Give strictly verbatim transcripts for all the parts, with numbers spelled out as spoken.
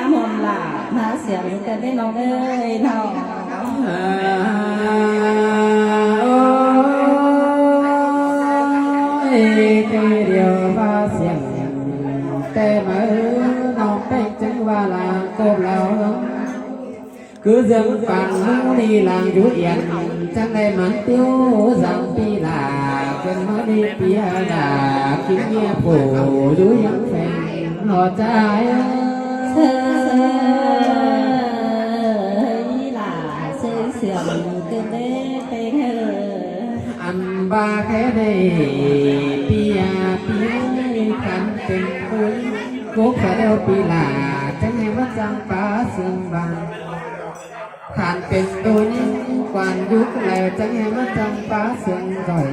Môn lả ꞌmá siêng cơn đé ꞌnọng ơi ꞌnọng. Ôi, ꞌtẹ điêu ꞌmá siêng, ꞌtẹ máư ꞌnọng ꞌpéng chắng ꞌva lăng cốp láo. Cứ dưỡng pang ꞌmướng đi lăng dú yên, chắng đảy mẳn ꞌtiếu dăm pi lả, cơn ꞌmá đi pi hák lả, kính ꞌnhia phủ dú yắng pheng, ꞌnọ ꞌchái. Sơi, sơi, lả sơi siêng cơn đé ꞌpéng ơi. Ăn ꞌva khék đảy pi a pi khăn pên ꞌcốn, cốc pha đeo pi lả, chắng ꞌhê ꞌmá chăm pá siêng bang. Khăn pên ꞌtố ꞌnhính quan dú lai, chắng ꞌhê ꞌmá chăm pá siêng ꞌdọi.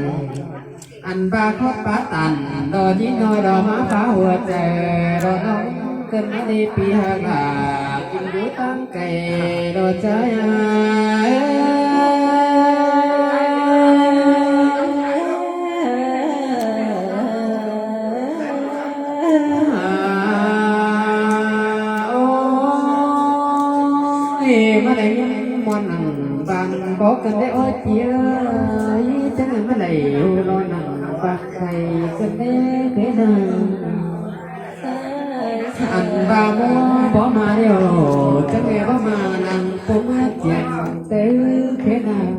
Ăn ꞌva khót pá tản, ꞌdọ ꞌnhính ꞌnọi ꞌdọ ꞌmá pá hua chaư, ꞌdọ ꞌnọng cơn ꞌmá đi pi hák lả, kính dú ꞌtáng cay, ꞌdọ ꞌchái. Ôi, ꞌmá đảy ꞌnhính ꞌmuôn nẳng bang bók cơn đé ói ꞌchí ơi, chắng ꞌmá đảy ꞌhụ ꞌlo nẳng bang khay cơn đé khé nẳng. Ăn ꞌva ꞌmá bók ꞌmá điêu, chắng ꞌhê bók ꞌmá nẳng pông ꞌmá chiên té khé nẳng.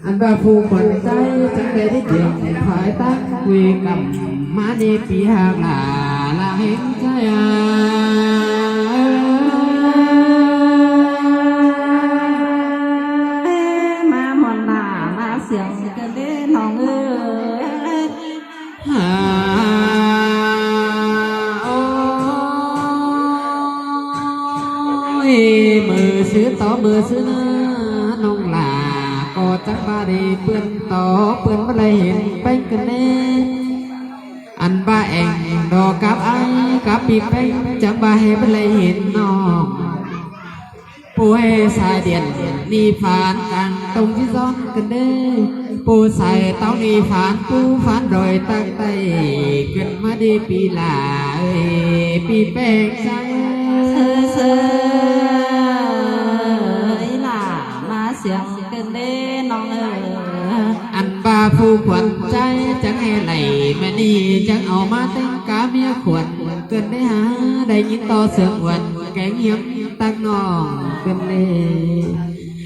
Ăn ꞌva phủ khuôn ꞌchái chắng đảy đi kiêng thoái ꞌtáng quy căm ꞌmá đi pi hák lả lăng ꞌhéng ꞌchái a. ꞌMá ꞌmuôn lả ꞌmá siêng cơn đé ꞌnọng ơi. Hả, ôi, ꞌmự sư tó ꞌmự sư ꞌnạ, ꞌnọng lả ꞌcọ chắng ꞌva đi ꞌpươn tó ꞌpươn ꞌmá đảy hên ꞌpéng cơn đé. Ăn ꞌva eng ꞌdọ cắp ải cắp pi ꞌpéng chắng ꞌva ꞌhê ꞌmá đảy hên ꞌnọng. Pô ꞌhê sai điện ꞌnị phán cang tông ꞌchí ꞌdọn cơn đé. Pô sai táo ꞌnị phán pú phán ꞌdọi ꞌtáng ꞌtay, cơn ꞌmá đi pi lả ơi, pi ꞌpéng ꞌchái. Sơi, sơi, lả ꞌmá siêng cơn đé ꞌnọng ơi. Ăn ꞌva phủ khuôn ꞌchái chắng ꞌhê đảy ꞌmá ꞌnị chắng au ꞌmá ꞌtếng cá ꞌmía khuôn cơn đé hả, đảy ꞌnhính tó siêng uôn kéng hiêm tắc ꞌnọng cơn đé.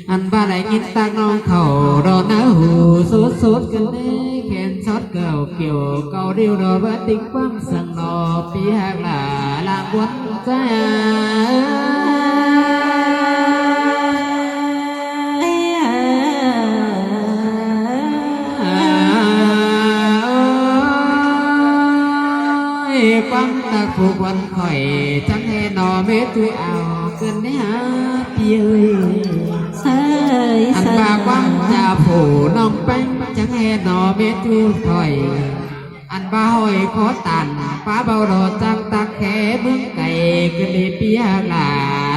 Ăn ꞌva đảy ꞌnhính tắc ꞌnọng khảu ꞌdọ ꞌná hu sốt sốt cơn đé, khen sót cảu kiẻo cảu điêu ꞌdọ bá tinh ꞌquám săng ꞌnọ pi hák lả lăng ꞌmuôn ꞌchái a. Ôi, ꞌquám tắc phủ khuôn khỏi chắng ꞌhê ꞌnọ mết ꞌchu au cơn đé hả pi ơi. Sơi, ăn ꞌva sơi, ꞌquám cha phủ ꞌnọng ꞌpéng chắng ꞌhê ꞌnọ mết ꞌchu khỏi. Ăn ꞌva hỏi khó tản pá báu ꞌdọ chắng tắc khé ꞌmướng cay cơn đé pi hák lả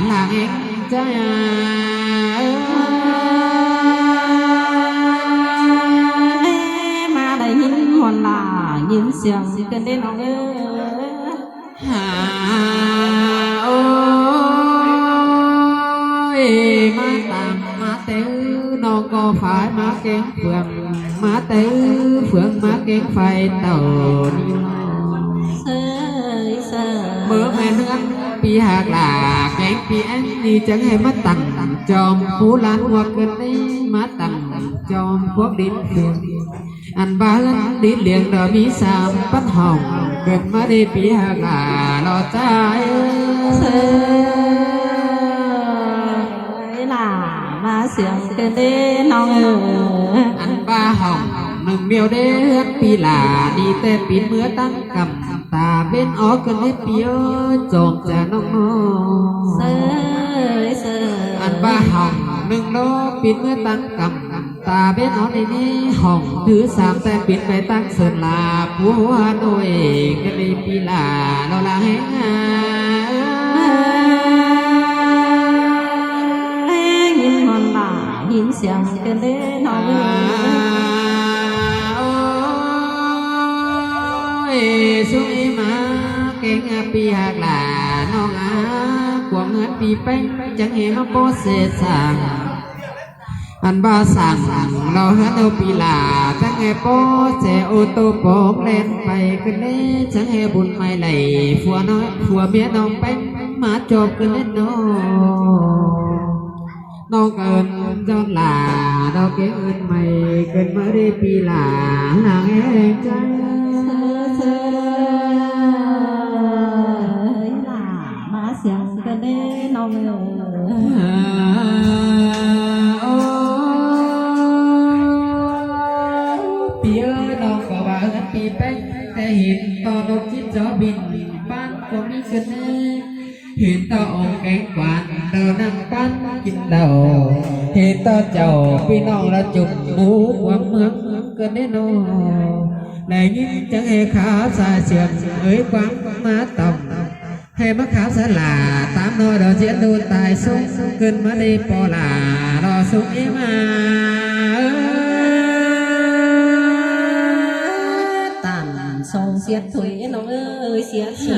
lăng ꞌhéng ꞌchái a. ꞌMá đảy ꞌnhính ꞌmuôn lả ꞌnhính siêng cơn đé ꞌnọng ơi. Hả, ôi, ꞌmá tăm ꞌmá té ư ꞌnọng ꞌcọ phải ꞌmá kéng phượng, ꞌmá té ư phượng ꞌmá kéng phải tảu ꞌnị. Sơi, sơi, ꞌmớ ꞌmen ꞌhướn pi hák lả kéng pi ꞌén ꞌnị chắng ꞌhê ꞌmá tẳng chom phú lan ꞌhua cơn đé, ꞌmá tẳng chom khuốc đin phượng. Ăn ꞌva ꞌhướn đin liêng ꞌdọ ꞌmí sam pắt hỏng cơn ꞌmá đi pi hák lả ꞌlo ꞌchái. Sơi, lả ꞌmá siêng cơn đé ꞌnọng ơi. Ăn ꞌva hỏng ꞌnưng ꞌmiêu đé ꞌhướn pi lả đi ꞌtẹ pin ꞌmứa ꞌtáng căm ta ꞌvến ók cơn đé pi ơi chom cha ꞌnọng ꞌnọng. Sơi, sơi, ăn ꞌva hỏng ꞌnưng ꞌlố pin ꞌmứa ꞌtáng căm ta ꞌvến ók đi ꞌnị hỏng thứ sam ꞌtẹ pin pay ꞌtáng Sơn La pú Hà Nội cơn đé pi lả ꞌlo lăng ꞌhéng a. ꞌNhính ꞌmuôn lả ꞌnhính siêng cơn đé ꞌnọng ơi. Ôi, sung ꞌmá kéng a pi hák lả ꞌnọng a. ꞌPi ꞌpéng chắng hê ꞌmá ꞌpó ꞌsê sảng. Ăn ꞌva sảng lo ꞌhướn ꞌháu ꞌpi ꞌlạ, chắng hê ꞌpó ꞌsê ô tô pông ꞌlen pay ꞌcứn ꞌnị, chắng hê bun ꞌmạy đảy phua ꞌnọng, phua ꞌmía ꞌnọng ꞌpéng ꞌmá chộp ꞌcứn ꞌnị ꞌnớ. ꞌNọng ơn ꞌdọn ꞌlạ, ꞌnọng ơn ꞌmạy ꞌcứn ꞌmá đi ꞌpi ꞌlạ, ꞌláng ên chắng. ꞌSư ꞌsư ꞌlạ ꞌmá siêng ꞌcứn ꞌnị ꞌnọng ơi. À, ô, ꞌpi ơi, ꞌnọng ꞌcọ ꞌva ꞌhướn ꞌpi ꞌpéng té hên ꞌto ꞌnộc chít chó bin ꞌpán ꞌcọ ꞌmí ꞌcứn ꞌnị. Hên ꞌto ống kéng quan ꞌlo ꞌnăng ꞌpán kin đaư. Hên ꞌto chảu ꞌpi ꞌnọng ꞌlo chum ꞌmú quảng ꞌmướng ꞌcứn ꞌnị ꞌnớ. Đảy ꞌnghín chắng hê kháo sa siêng ới quảng ꞌmá tỏng. Hê ꞌmá kháo sa lả tắm ꞌnọi đo ꞌdiến đu tai súng ꞌcứn ꞌmá đi ꞌpo lả lo súng ꞌmí ꞌmá. Tản sông siết thủy ꞌnọng ơi, siết sông. À,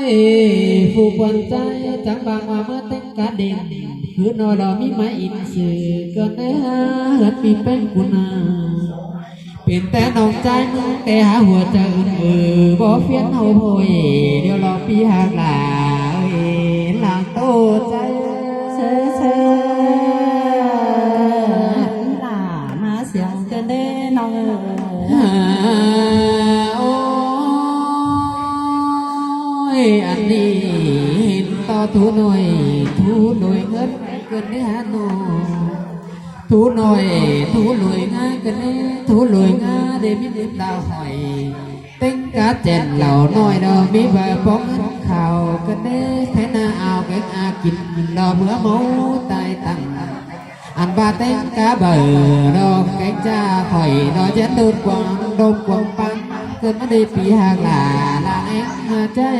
ôi, phủ khuôn ꞌchái chắng bang ꞌva ꞌmá téng cá đinh, khứ ꞌnọi lo ꞌmí ꞌmá in sư ꞌcọ ꞌnị há ꞌhướn ꞌpi ꞌpéng cun à. Pên té ꞌnọng ꞌchái ꞌmướng té hả hua chaư ưn ư, bók phiến ꞌháu thôi, điêu lo ꞌpi ꞌhặc ꞌlạ ơi, ꞌláng ꞌtố ꞌchái. ꞌSư ꞌsư ꞌlạ ꞌmá siêng ꞌcứn ꞌnị ꞌnọng ơi. À, ôi, ăn ꞌnị hên ꞌto thú ꞌnọi, thú ꞌlụi ꞌngớn ꞌcứn ꞌnị hả ꞌnọ. Thú ꞌnọi, thú ꞌlụi ꞌngá ꞌcứn ꞌnị, thú ꞌlụi ꞌngá đảy ꞌmí ꞌnị đao hỏi. Téng cá chẻn lảu ꞌnọi lo ꞌmí ꞌva pók ꞌngớn khảu ꞌcứn ꞌnị, thế na ao kéng a kin lo bứa máu tai tẳng. Ăn ꞌva téng cá báu lo kéng ꞌchạ khỏi lo ꞌdiến đôn quảng đôn quảng ꞌpắn. ꞌCứn ꞌmá đi ꞌpi ꞌhặc ꞌlạ ꞌláng ên ꞌmá ꞌchái à.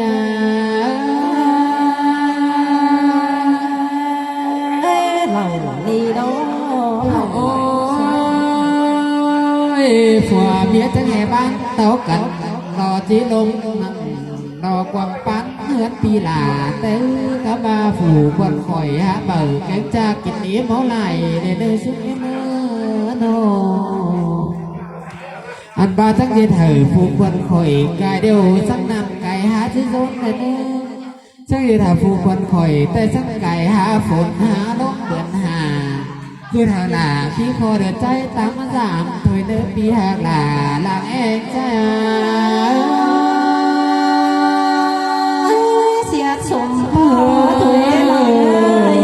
Ê, lảu đi đó. Ôi, phua ꞌmía chắng hê ꞌváng ꞌtố căn lo ꞌchí ꞌlống ꞌnặn lo quảng ꞌpắn ꞌhướn ꞌpi ꞌlạ té cá ꞌva phủ khuôn khỏi hả báu kéng ꞌchạ kin ꞌmí máu lai đảy đảy súng ꞌmí ꞌmá ꞌnọ. Ăn ꞌva chắng ꞌdệt hảư phủ khuôn khỏi cai điêu sắng ꞌnặn cai hả ꞌchí ꞌdốn đảy đảy. Chắng ꞌdệt hảư phủ khuôn khỏi té sắng cai hả phôn hả ꞌlống bươn hả. ꞌCư thảo lả ꞌpi khô đơ ꞌchái tắm ꞌmá dảm thôi đơ ꞌpi ꞌhặc ꞌlạ ꞌláng ên chắng. Siết sum ꞌpo thôi ꞌnọng ơi.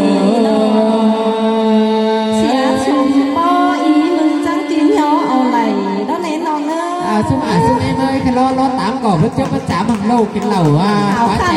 Siết sum ꞌpo ꞌnị ꞌnưng chắng kin hô au đảy đó ꞌnị ꞌnọng ơi. À, sum à, sum ꞌnị ꞌmới, kha lo lo tắm ꞌcọ bớt chớp bớt chám hăng ꞌlô kin lảu à. Ao khăn